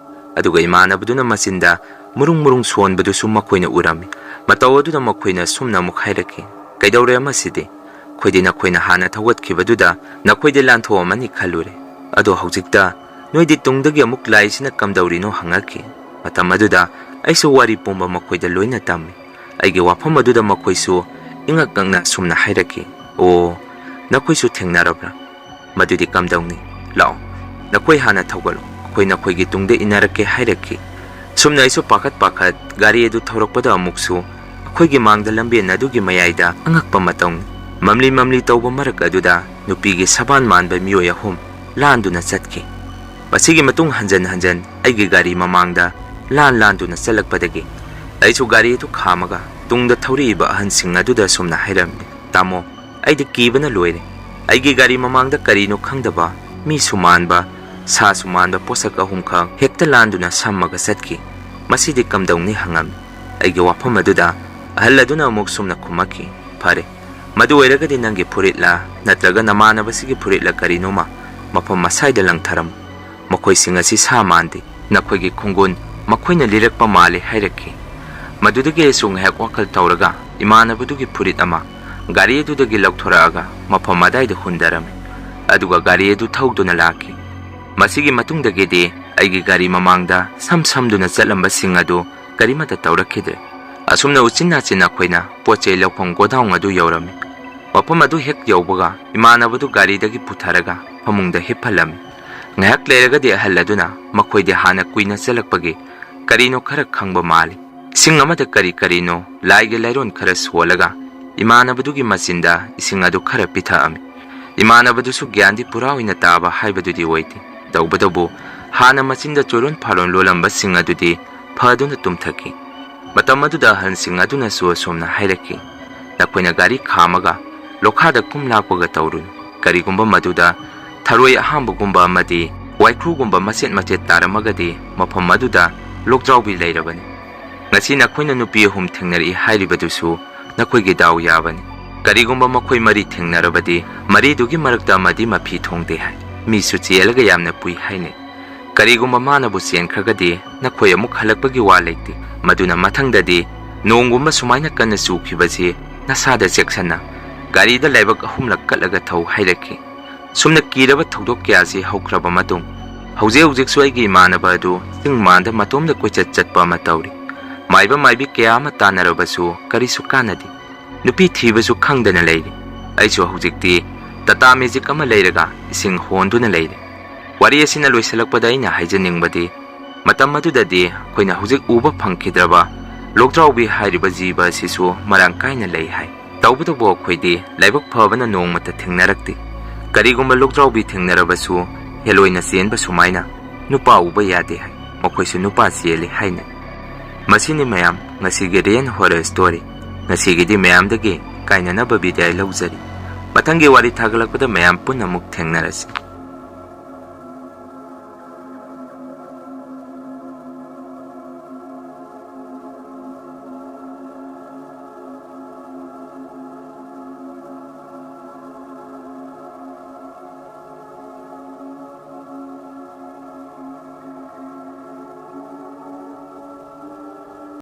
ꯑꯗꯨꯒ ꯏꯃꯥꯟꯅꯕꯗꯨꯅ ꯃꯆꯤꯟꯗ ꯃꯔꯨꯡ ꯃꯔꯨꯡ ꯁꯣꯟꯕꯗꯨꯁꯨ ꯃꯈꯣꯏꯅ ꯎꯔꯝꯃꯤ꯫ ꯃꯇꯧ ꯑꯗꯨꯗ ꯃꯈꯣꯏꯅ ꯑꯁꯨꯝꯅ ꯑꯃꯨꯛ ꯍꯥꯏꯔꯛꯈꯤ, "ꯀꯩꯗꯧꯔꯦ ꯑꯃꯁꯤꯗꯤ? ꯑꯩꯈꯣꯏꯗꯤ ꯅꯈꯣꯏꯅ ꯍꯥꯟꯅ ꯊꯧꯒꯠꯈꯤꯕꯗꯨꯗ ꯅꯈꯣꯏꯗꯤ ꯂꯥꯟꯊꯣꯛꯑꯝꯃꯅꯤ ꯈꯜꯂꯨꯔꯦ꯫ ꯑꯗꯣ ꯍꯧꯖꯤꯛꯇ ꯅꯣꯏꯗꯤ ꯇꯨꯡꯗꯒꯤ ꯑꯃꯨꯛ ꯂꯥꯛꯏꯁꯤꯅ ꯀꯝꯗꯧꯔꯤꯅꯣ?" ꯍꯪꯉꯛꯈꯤ꯫ ꯃꯇꯝ ꯑꯗꯨꯗ ꯑꯩꯁꯨ ꯋꯥꯔꯤ ꯄꯨꯝꯕ ꯃꯈꯣꯏꯗ ꯂꯣꯏꯅ ꯇꯝꯃꯤ꯫ ꯑꯩꯒꯤ ꯋꯥꯐꯝ ꯑꯗꯨꯗ ꯃꯈꯣꯏꯁꯨ ꯏꯉꯛ ꯉꯛꯅ ꯑꯁꯨꯝꯅ ꯍꯥꯏꯔꯛꯈꯤ, "ꯑꯣ, ꯅꯈꯣꯏꯁꯨ ꯊꯦꯡꯅꯔꯕ꯭ꯔꯥ? ꯃꯗꯨꯗꯤ ꯀꯝꯗꯧꯅꯤ? ꯂꯥꯛꯑꯣ, ꯅꯈꯣꯏ ꯍꯥꯟꯅ ꯊꯧꯒꯠꯂꯨ, ꯑꯩꯈꯣꯏ ꯅꯈꯣꯏꯒꯤ ꯇꯨꯡꯗ ꯏꯟꯅꯔꯛꯀꯦ" ꯍꯥꯏꯔꯛꯈꯤ꯫ ꯁꯨꯝꯅ ꯑꯩꯁꯨ ꯄꯥꯈꯠ ꯄꯥꯈꯠ ꯒꯥꯔꯤ ꯑꯗꯨ ꯊꯧꯔꯛꯄꯗ ꯑꯃꯨꯛꯁꯨ ꯑꯩꯈꯣꯏꯒꯤ ꯃꯥꯡꯗ ꯂꯝꯕꯦꯟ ꯑꯗꯨꯒꯤ ꯃꯌꯥꯏꯗ ꯑꯉꯛꯄ ꯃꯇꯧꯅꯤ꯫ ꯃꯝꯂꯤ ꯃꯝꯂꯤ ꯇꯧꯕ ꯃꯔꯛ ꯑꯗꯨꯗ ꯅꯨꯄꯤꯒꯤ ꯁꯕꯥꯟ ꯃꯥꯟꯕ ꯃꯤꯑꯣꯏ ꯑꯍꯨꯝ ꯂꯥꯟꯗꯨꯅ ꯆꯠꯈꯤ꯫ ꯃꯁꯤꯒꯤ ꯃꯇꯨꯡ ꯍꯟꯖꯟ ꯍꯟꯖꯟ ꯑꯩꯒꯤ ꯒꯥꯔꯤ ꯃꯃꯥꯡꯗ ꯂꯥꯟ ꯂꯥꯟꯗꯨꯅ ꯆꯠꯂꯛꯄꯗꯒꯤ ꯑꯩꯁꯨ ꯒꯥꯔꯤ ꯑꯗꯨ ꯈꯥꯝꯃꯒ ꯇꯨꯡꯗ ꯊꯧꯔꯛꯏꯕ ꯑꯍꯟꯁꯤꯡ ꯑꯗꯨꯗ ꯑꯁꯨꯝꯅ ꯍꯥꯏꯔꯝꯃꯤ, "ꯇꯥꯃꯣ, ꯑꯩꯗꯤ ꯀꯤꯕꯅ ꯂꯣꯏꯔꯦ꯫ ꯑꯩꯒꯤ ꯒꯥꯔꯤ ꯃꯃꯥꯡꯗ ꯀꯔꯤꯅꯣ ꯈꯪꯗꯕ, ꯃꯤꯁꯨ ꯃꯥꯟꯕ, ꯁꯥꯁꯨ ꯃꯥꯟꯕ ꯄꯣꯠꯁꯛ ꯑꯍꯨꯝꯈꯛ ꯍꯦꯛꯇ ꯂꯥꯟꯗꯨꯅ ꯁꯝꯃꯒ ꯆꯠꯈꯤ꯫ ꯃꯁꯤꯗꯤ ꯀꯝꯗꯧꯅꯤ?" ꯍꯪꯉꯝꯃꯤ꯫ ꯑꯩꯒꯤ ꯋꯥꯐꯝ ꯑꯗꯨꯗ ꯑꯍꯜ ꯑꯗꯨꯅ ꯑꯃꯨꯛ ꯁꯨꯝꯅ ꯈꯨꯝꯃꯛꯈꯤ, "ꯐꯔꯦ, ꯃꯗꯨ ꯑꯣꯏꯔꯒꯗꯤ ꯅꯪꯒꯤ ꯐꯨꯔꯤꯠꯂꯥ ꯅꯠꯇ꯭ꯔꯒ ꯅꯃꯥꯟꯅꯕꯁꯤꯒꯤ ꯐꯨꯔꯤꯠꯂ ꯀꯔꯤꯅꯣꯃ ꯃꯐꯝ ꯑꯁꯥꯏꯗ ꯂꯪꯊꯔꯝꯃꯨ꯫ ꯃꯈꯣꯏꯁꯤꯡ ꯑꯁꯤ ꯁꯥ ꯃꯥꯟꯗꯦ꯫ ꯅꯈꯣꯏꯒꯤ ꯈꯣꯡꯒꯨꯟ ꯃꯈꯣꯏꯅ ꯂꯤꯔꯛꯄ ꯃꯥꯜꯂꯤ" ꯍꯥꯏꯔꯛꯈꯤ꯫ ꯃꯗꯨꯗꯒꯤ ꯑꯩꯁꯨ ꯉꯥꯏꯍꯥꯛ ꯋꯥꯈꯜ ꯇꯧꯔꯒ ꯏꯃꯥꯟꯅꯕꯗꯨꯒꯤ ꯐꯨꯔꯤꯠ ꯑꯃ ꯒꯥꯔꯤ ꯑꯗꯨꯗꯒꯤ ꯂꯧꯊꯣꯔꯛꯑꯒ ꯃꯐꯝ ꯑꯗꯥꯏꯗ ꯍꯨꯟꯗꯔꯝꯃꯤ꯫ ꯑꯗꯨꯒ ꯒꯥꯔꯤ ꯑꯗꯨ ꯊꯧꯗꯨꯅ ꯂꯥꯛꯈꯤ꯫ ꯃꯁꯤꯒꯤ ꯃꯇꯨꯡꯗꯒꯤꯗꯤ ꯑꯩꯒꯤ ꯒꯥꯔꯤ ꯃꯃꯥꯡꯗ ꯁꯝ ꯁꯝꯗꯨꯅ ꯆꯠꯂꯝꯕꯁꯤꯡ ꯑꯗꯨ ꯀꯔꯤꯃꯠꯇ ꯇꯧꯔꯛꯈꯤꯗ꯭ꯔꯦ꯫ ꯑꯁꯨꯝꯅ ꯎꯆꯤꯟ ꯅꯥꯆꯤꯟ ꯑꯩꯈꯣꯏꯅ ꯄꯣꯠ ꯆꯩ ꯂꯧꯐꯝ ꯒꯣꯗꯥꯎꯟ ꯑꯗꯨ ꯌꯧꯔꯝꯃꯤ꯫ ꯃꯐꯝ ꯑꯗꯨ ꯍꯦꯛ ꯌꯧꯕꯒ ꯏꯃꯥꯟꯅꯕꯗꯨ ꯒꯥꯔꯤꯗꯒꯤ ꯄꯨꯊꯔꯒ ꯐꯃꯨꯡꯗ ꯍꯤꯞꯍꯜꯂꯝꯃꯤ꯫ ꯉꯥꯏꯍꯥꯛ ꯂꯩꯔꯒꯗꯤ ꯑꯍꯜ ꯑꯗꯨꯅ ꯃꯈꯣꯏꯗꯤ ꯍꯥꯟꯅ ꯀꯨꯏꯅ ꯆꯠꯂꯛꯄꯒꯤ ꯀꯔꯤꯅꯣ ꯈꯔ ꯈꯪꯕ ꯃꯥꯜꯂꯤ꯫ ꯏꯁꯤꯡ ꯑꯃꯗ ꯀꯔꯤ ꯀꯔꯤꯅꯣ ꯂꯥꯏꯒꯤ ꯂꯥꯏꯔꯣꯟ ꯈꯔ ꯁꯣꯜꯂꯒ ꯏꯃꯥꯟꯅꯕꯗꯨꯒꯤ ꯃꯆꯤꯟꯗ ꯏꯁꯤꯡ ꯑꯗꯨ ꯈꯔ ꯄꯤꯊꯛꯑꯝꯃꯤ꯫ ꯏꯃꯥꯟꯅꯕꯗꯨꯁꯨ ꯒ꯭ꯌꯥꯟꯗꯤ ꯄꯨꯔꯥ ꯑꯣꯏꯅ ꯇꯥꯕ ꯍꯥꯏꯕꯗꯨꯗꯤ ꯑꯣꯏꯗꯦ꯫ ꯇꯧꯕꯇꯕꯨ ꯍꯥꯟꯅ ꯃꯆꯤꯟꯗ ꯆꯣꯏꯔꯣꯟ ꯐꯥꯔꯣꯟ ꯂꯣꯜꯂꯝꯕꯁꯤꯡ ꯑꯗꯨꯗꯤ ꯐꯗꯨꯅ ꯇꯨꯝꯊꯈꯤ꯫ ꯃꯇꯝ ꯑꯗꯨꯗ ꯑꯍꯜꯁꯤꯡ ꯑꯗꯨꯅꯁꯨ ꯑꯁꯨꯝꯅ ꯍꯥꯏꯔꯛꯈꯤ, "ꯅꯈꯣꯏꯅ ꯒꯥꯔꯤ ꯈꯥꯝꯃꯒ ꯂꯣꯈꯥꯗ ꯀꯨꯝ ꯂꯥꯛꯄꯒ ꯇꯧꯔꯨꯅꯨ꯫ ꯀꯔꯤꯒꯨꯝꯕ ꯃꯗꯨꯗ ꯊꯔꯣꯏ ꯑꯍꯥꯝꯕꯒꯨꯝꯕ ꯑꯃꯗꯤ ꯋꯥꯏꯈ꯭ꯔꯨꯒꯨꯝꯕ ꯃꯆꯦꯠ ꯃꯆꯦꯠ ꯇꯥꯔꯝꯃꯒꯗꯤ ꯃꯐꯝ ꯑꯗꯨꯗ ꯂꯣꯛꯗ꯭ꯔꯥꯎꯕꯤ ꯂꯩꯔꯕꯅꯤ꯫ ꯉꯁꯤ ꯅꯈꯣꯏꯅ ꯅꯨꯄꯤ ꯑꯍꯨꯝ ꯊꯦꯡꯅꯔꯛꯏ ꯍꯥꯏꯔꯤꯕꯗꯨꯁꯨ ꯅꯈꯣꯏꯒꯤ ꯗꯥꯎ ꯌꯥꯕꯅꯤ꯫ ꯀꯔꯤꯒꯨꯝꯕ ꯃꯈꯣꯏ ꯃꯔꯤ ꯊꯦꯡꯅꯔꯕꯗꯤ, ꯃꯔꯤꯗꯨꯒꯤ ꯃꯔꯛꯇ ꯑꯃꯗꯤ ꯃꯐꯤ ꯊꯣꯡꯗꯦ ꯍꯥꯏ, ꯃꯤꯁꯨ ꯆꯦꯜꯂꯒ ꯌꯥꯝꯅ ꯄꯨꯏ ꯍꯥꯏꯅꯩ꯫ ꯀꯔꯤꯒꯨꯝꯕ ꯃꯥꯅꯕꯨ ꯆꯦꯟꯈ꯭ꯔꯒꯗꯤ, ꯅꯈꯣꯏ ꯑꯃꯨꯛ ꯍꯜꯂꯛꯄꯒꯤ ꯋꯥ ꯂꯩꯇꯦ꯫ ꯃꯗꯨꯅ ꯃꯊꯪꯗꯗꯤ ꯅꯣꯡꯒꯨꯝꯕ ꯁꯨꯃꯥꯏꯅ ꯀꯟꯅ ꯆꯨꯈꯤꯕꯁꯤ ꯅꯁꯥꯗ ꯆꯦꯛꯁꯤꯟꯅ ꯒꯥꯔꯤꯗ ꯂꯥꯏꯕꯛ ꯑꯍꯨꯝꯂꯛ ꯀꯠꯂꯒ ꯊꯧ ꯍꯥꯏꯔꯛꯈꯤ꯫ ꯁꯨꯝꯅ ꯀꯤꯔꯕ ꯊꯧꯗꯣꯛ ꯀꯌꯥꯁꯤ ꯍꯧꯈ꯭ꯔꯕ ꯃꯇꯨꯡ, ꯍꯧꯖꯤꯛ ꯍꯧꯖꯤꯛꯁꯨ ꯑꯩꯒꯤ ꯏꯃꯥꯟꯅꯕ ꯑꯗꯨ ꯆꯤꯡ ꯃꯥꯟꯗ ꯃꯇꯣꯝꯗ ꯀꯣꯏꯆꯠ ꯆꯠꯄ ꯑꯃ ꯇꯧꯔꯤ꯫ ꯃꯥꯏꯕ ꯃꯥꯏꯕꯤ ꯀꯌꯥ ꯑꯃ ꯇꯥꯟꯅꯔꯕꯁꯨ ꯀꯔꯤꯁꯨ ꯀꯥꯟꯅꯗꯦ꯫ ꯅꯨꯄꯤ ꯊꯤꯕꯁꯨ ꯈꯪꯗꯅ ꯂꯩꯔꯤ꯫ ꯑꯩꯁꯨ ꯍꯧꯖꯤꯛꯇꯤ ꯇꯥꯇꯥ ꯃꯦꯖꯤꯛ ꯑꯃ ꯂꯩꯔꯒ ꯏꯁꯤꯡ ꯍꯣꯟꯗꯨꯅ ꯂꯩꯔꯤ꯫ ꯋꯥꯔꯤ ꯑꯁꯤꯅ ꯂꯣꯏꯁꯤꯜꯂꯛꯄꯗ ꯑꯩꯅ ꯍꯥꯏꯖꯅꯤꯡꯕꯗꯤ, ꯃꯇꯝ ꯑꯗꯨꯗꯗꯤ ꯑꯩꯈꯣꯏꯅ ꯍꯧꯖꯤꯛ ꯎꯕ ꯐꯪꯈꯤꯗ꯭ꯔꯕ ꯂꯣꯛꯗ꯭ꯔꯥꯎꯕꯤ ꯍꯥꯏꯔꯤꯕ ꯖꯤꯕ ꯑꯁꯤꯁꯨ ꯃꯔꯥꯡ ꯀꯥꯏꯅ ꯂꯩ ꯍꯥꯏ꯫ ꯇꯧꯕꯇꯕꯨ ꯑꯩꯈꯣꯏꯗꯤ ꯂꯥꯏꯕꯛ ꯐꯕꯅ ꯅꯣꯡꯃꯇ ꯊꯦꯡꯅꯔꯛꯇꯦ꯫ ꯀꯔꯤꯒꯨꯝꯕ ꯂꯣꯛꯗ꯭ꯔꯥꯎꯕꯤ ꯊꯦꯡꯅꯔꯕꯁꯨ ꯍꯦꯂꯣꯏꯅ ꯆꯦꯟꯕ ꯁꯨꯃꯥꯏꯅ ꯅꯨꯄꯥ ꯎꯕ ꯌꯥꯗꯦ ꯍꯥꯏ꯫ ꯃꯈꯣꯏꯁꯨ ꯅꯨꯄꯥ ꯆꯦꯜꯂꯤ ꯍꯥꯏꯅꯩ꯫ ꯃꯁꯤꯅꯤ ꯃꯌꯥꯝ ꯉꯁꯤꯒꯤ ꯔꯦꯟ ꯍꯣꯔꯔ ꯁ꯭ꯇꯣꯔꯤ꯫ ꯉꯁꯤꯒꯤꯗꯤ ꯃꯌꯥꯝꯗꯒꯤ ꯀꯥꯏꯅꯅꯕ ꯕꯤꯗꯥꯏ ꯂꯧꯖꯔꯤ꯫ ꯃꯊꯪꯒꯤ ꯋꯥꯔꯤ ꯊꯥꯒꯠꯂꯛꯄꯗ ꯃꯌꯥꯝ ꯄꯨꯟꯅ ꯑꯃꯨꯛ ꯊꯦꯡꯅꯔꯁꯤ꯫